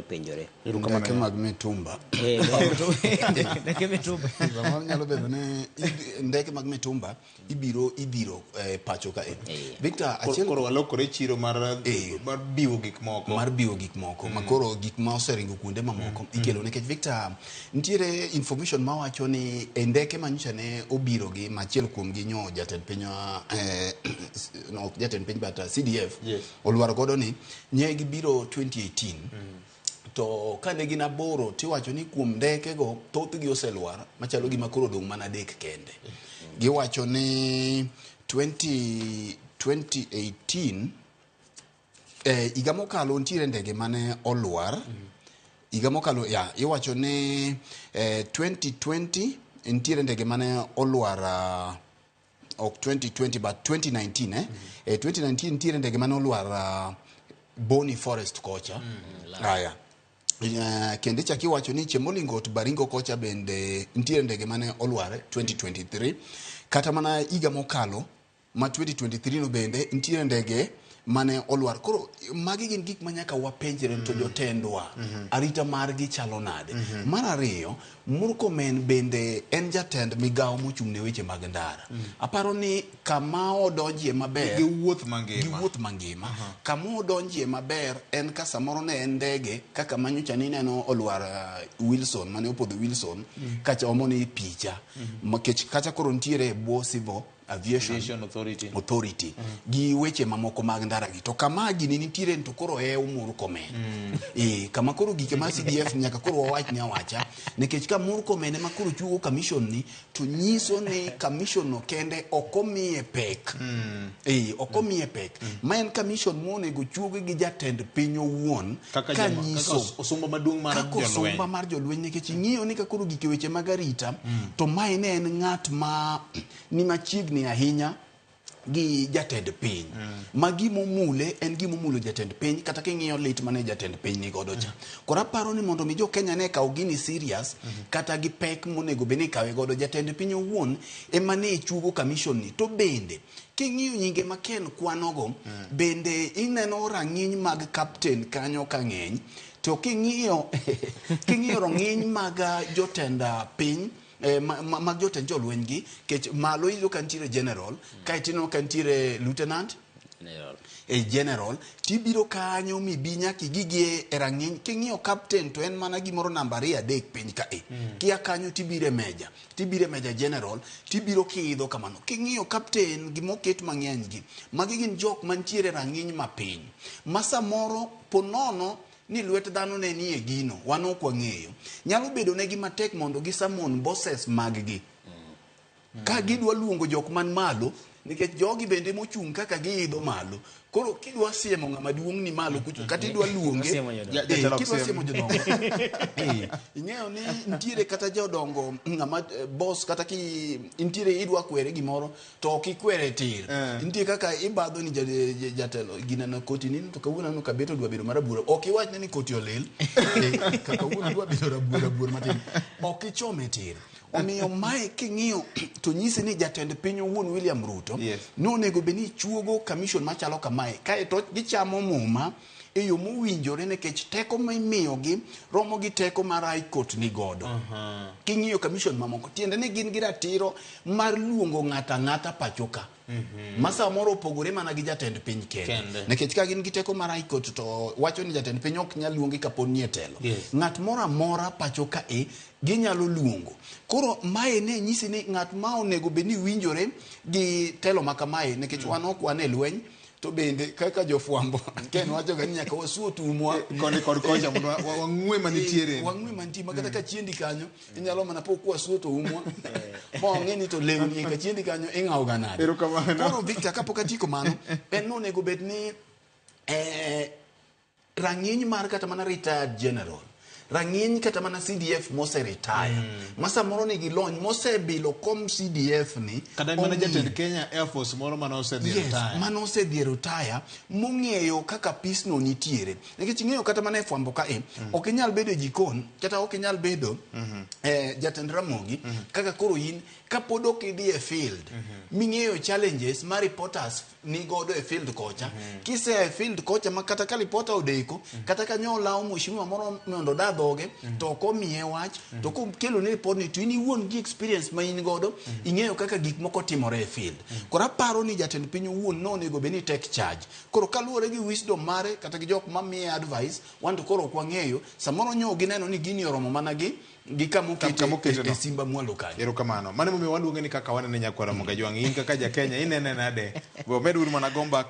Penjore. Ndeke mag mitumba. Ndeke mitumba. Samoro nyalo bedo ni ndeke mag mitumba ibiro ibiro pacho ka e. Victor, achiel Koro walokore chiro mar mar biwo gik moko. Mar biwo gik moko. Ma koro gik ma oseringo kuonde mamoko ikelo nikech Victor nitiere information mawacho ni e ndeke manyocha ne obiro gi ma achiel kuom gi nyo jatend piny no, ok jatend piny but CDF olwar godo ni nye gibiro 2018 to kane gin aboro tiwacho ni kuom ndekego thothgi oselwar machalo gima koro odong' mana adek kende. Giwacho ni 20, 2018 higa mokalo nitiere ndege mane olwar higa mokalo ya iwacho ni 2020 nitiere ndege mane olwar ok 2020 but 2019 2019 nitiere ndege mane olwar Boni Forest kocha. Haya. Kendo ichak iwacho ni Chemolingot Baringo kocha bende nitiere ndege mane olwar 2023. Kata mana higa mokalo ma 2023 no bende nitiere ndege mane olwar. Koro magi gin gik ma nyaka wapenjre to jotendwa arita margi chalo nade. Mar ariyo, Murkomen bende en jatend migawo mochung' ne weche mag ndara. Aparo ni kama odonjie maber gi wuoth mangima. Gi wuoth mangima. Kama odonjie maber en ka samoro ne en ndege kaka manyocha ni neno olwar Wilson mane opodho Wilson kacha omo ni picha. Nikech kacha koro nitiere e bwo Civil Aviation, Aviation Authority. Authority gi weche mamoko mag ndara gi. To kama gini nitiere to koro e Murkomen. Kama koro gike mar CDF nyaka koro wawach ni awacha nikech ka Murkomen ema koro chuo commission ni to nyiso ni commission no kende ok omiye pek. Ok omiye pek. Ma en commission monego chuogi gi jatend piny owuon kaka ka jama- nyiso kaka osumba maduong' mar kaka jolweny. osumba mar jolweny nikech ing'iyo ni ka koro gike weche mag arita to mae ne en ng'at ma ni machiegni ahinya gi jatend piny. Ma gimomule en gimomulo jatend piny kata king'iyo lit mane jatend piny ni godo cha. Koro aparo ni mondo mi jo Kenya ne kaw gini serious kata gi pek monego bed ni ikawe godo jatend piny owuon ema ne chuogo commission ni. To bende king'iyo nyinge ma Ken kwanogo bende ineno rang'iny mag captain kanyo ka ng'eny to king'iyo king'iyo rang'iny mag jotend piny mag jotend jolweny gi kech malo iyudo ka nitiere general kaeto ineno ka nitiere lieutenant General. General tibiro kanyo mibi nyaka igigi e rang'iny king'iyo captain to en mana gimoro namba 2 3 piny ka e kia kanyo tibiro e meja tibiro e meja general tibiro kiidho kamano king'iyo captain gimoket mang'eny gi magi gin jok mantiere rang'iny mapiny ma samoro ponono ni lwet dhano ne nie gino wan ok wang'eyo nyalo bedo negi matek mondo gi summon bosses mag gi ka gidwa luongo jok man malo nikech jogi bende mochung' kaka giidho malo koro kidwa siemo ng'ama duong' ni malo kucho kata idwa luonge kidwa siemo jodongo ing'eyo ni nitiere kata jodongo ng'ama boss kata ki nitiere idwa kwere gimoro to ok ikwere tir nitie kaka ibadho ni jatelo gineno koti ni to kawuono aneno ka bet odwa bedo marabuor ok iwachne ni koti olil ka kawuono odwa bedo rabuor rabuor matin ok ichome tir. Omiyo mae king'iyo to nyisi ni jatend piny owuon William Ruto nonego bed ni chuogo commission machalo kamae kaeto gichamo muma e yo mowinjore nikech teko mimiyogi romo gi teko mar High Court ni godo. King'iyo commission mamoko tiende ni gin gi ratiro mar luongo ng'ato ang'ata pacho ka. Ma samoro opogore mana gi jatend piny kende. Nikech ka gin gi teko mar High Court to wacho ni jatend piny ok nyal luongi kapod ni e telo. Ng'at moro amora pacho ka e ginyalo luongo. Koro mae ne nyisi ni ng'at ma onego bed ni winjore gi telo ma kamae nikech wan ok wan e lweny to bende kaka jofwambo Ken wacho ga ni nyaka wasuo tumwa koni kod kocha mondo wang'we manitiere. Wang'we mantie ma kata ka chiendi kanyo inyalo mana po kwa suo to umwa ma ong'e ni to lewni ka chiendi kanyo ing'awo ga nade. Koro Victor kapok atieko mano en nonego bed ni rang'iny mar kata mana retired general Rang'iny kata mana CDF mose retire. Ma samoro nigi lony mosebilo kom CDF ni. Kata mana ong'iyo. Jatend Kenya Air Force moro mane osedhi Yes, retire. mane osedhi e retire mong'eyo kaka peace no nitiere. Nikech ing'eyo kata mana e fwambo ka e, ok inyal bedo e jikon kata ok inyal bedo jatend Ramogi kaka koro in kapod ok idhi e field ming'eyo challenges ma reporters ni godo e field kocha. Kisea e field kocha ma kata ka reporter odeko, kata ka nyo olawo mheshimiwa moro mondo oda dhoge to ok omiye wach, to kokelo ni report ni to in iwuon gi experience ma in godo ing'eyo kaka gik moko timore e field. Koro aparo ni jatend piny owuon nonego bed ni take charge. Koro kaluwore gi wisdom mare kata gi jok mamiye advice, wan to koro ok wang'eyo, samoro nyo gineno ni gini oromo mana gi kama okete Kama okete no. e Simba mwalo kanyo. Erokamano. Mano emomiyo waluonge ni kaka wanene nyakwara Ramogi Ajwang'. In kaka ja Kenya inene nade? We med uru mana go mbaka.